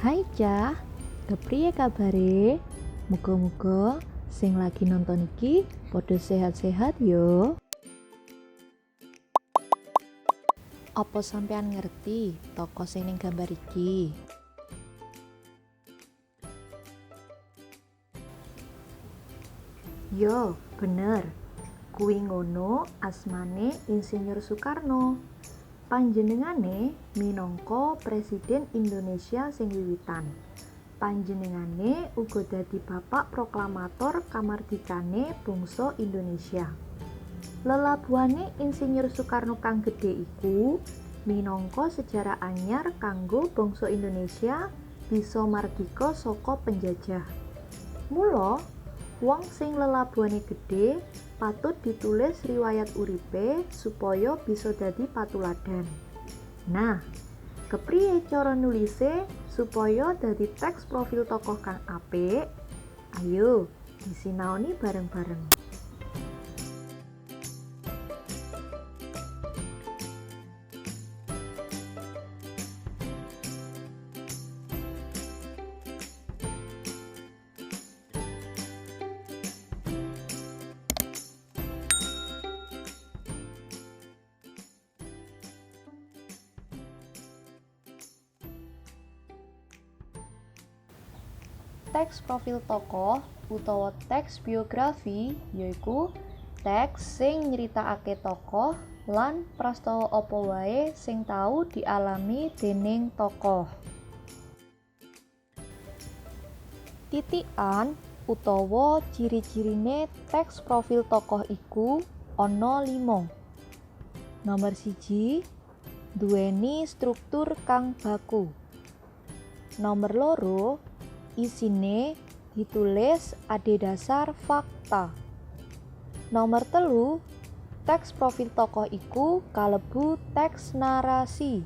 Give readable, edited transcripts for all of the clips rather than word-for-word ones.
Hai Cah, kepriye kabare? Muga-muga sing lagi nonton iki padha sehat-sehat yo. Apa sampean ngerti tokoh sing ning gambar iki? Yo, bener. Kuwi ngono asmane Insinyur Soekarno. Panjenengane minangka Presiden Indonesia sing wiwitan. Panjenengane uga dadi bapak proklamator kamardikane bangsa Indonesia. Lelabuhane Insinyur Soekarno kang gedhe iku minangka sejarah anyar kanggo bangsa Indonesia bisa mardika saka penjajah. Mula, wong sing lelabuhane gedhe patut ditulis riwayat uripe supaya bisa dadi patuladan. Nah, kepriye cara nulise supaya dadi teks profil tokoh kang apik? Ayo, disinaoni bareng-bareng. Teks profil tokoh utawa teks biografi yaiku teks sing nyritakake tokoh lan prastawa apa wae sing tau dialami dening tokoh. Titikan utawa ciri-cirine teks profil tokoh iku ana 5. Nomor 1, duweni struktur kang baku. Nomor 2, isine ditulis adhedhasar fakta. Nomor 3, teks profil tokoh iku kalebu teks narasi.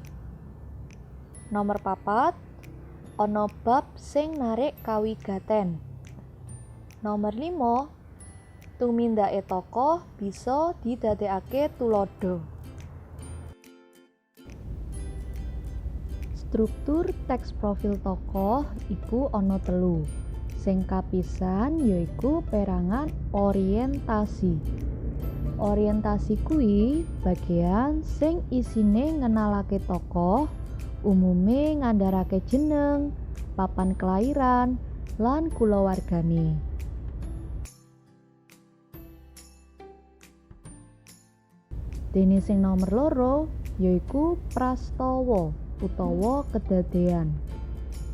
Nomor 4, ana bab sing narik kawigaten. Nomor 5, tumindake tokoh bisa didadekake tuladha. Struktur teks profil tokoh iku ana 3. Sing kapisan yaiku perangan orientasi. Orientasi kuwi bagean sing isine ngenalake tokoh, umume ngandharake jeneng, papan kelahiran, lan kulawargane. Dene sing nomor 2 yaiku prastawa utawa kedadean,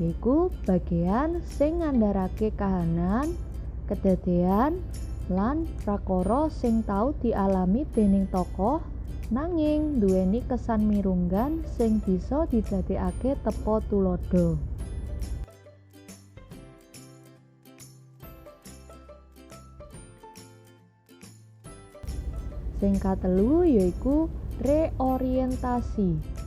yaiku bagean sing ngandharake kahanan, kedadean, lan prakara sing tau dialami dening tokoh nanging duweni kesan mirunggan sing bisa didadekake tepa tuladha. Sing katelu yaiku reorientasi.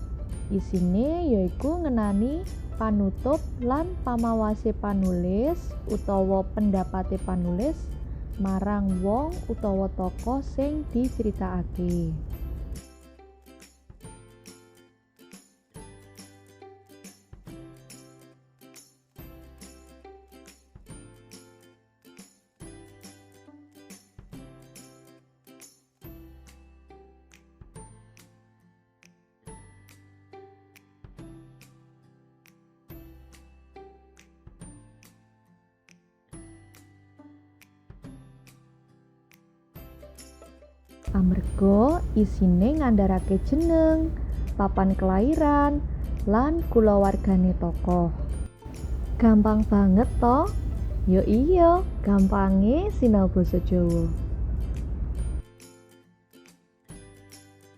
Isine yaiku ngenani panutup lan pamawase panulis utawa pendapate panulis marang wong utawa tokoh sing diceritakake. Amarga isine ngandharake jeneng, papan kelahiran, lan kulawargane tokoh. Gampang banget toh? Yo iya, gampange sinau basa Jawa.